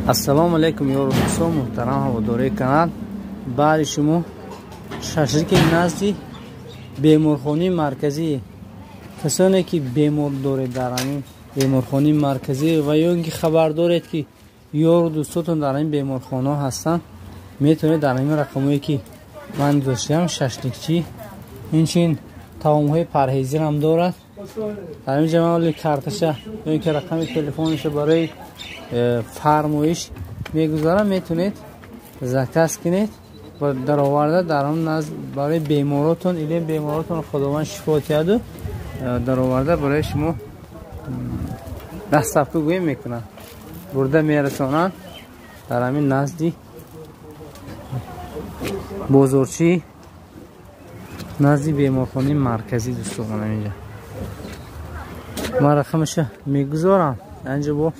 Ассалому алайкум, ёру дӯстон, муҳтарам ҳаводории канал. Баъди шумо шашлики назди беморхонаи марказӣ. Касоне ки бемор доред дар ҳамин беморхонаи марказӣ ва ё ин ки хабар доред, ки ёру дӯстотон дар ҳамин беморхонаҳо ҳастанд, метавонед дар ҳамин рақамое, ки ман гузоштаам. Шашликчӣ инчунин таомҳои парҳезирам дорад. Дар ин ҷа ман карташа ё ин ки рақами телефониша барои фармоиш мегузорам, метавонед заказ кунед ва дароварда дар он назд барои беморотон или беморотон Худованд шифо диҳаду дароварда барои шумо доставка гӯем мекунанд, бурда мерасонанд. Дар ҳамин назди бозорчӣ, назди беморхонаи марказӣ, дӯстон, инҷа ман рақамаша мегузорам. Анҷа бо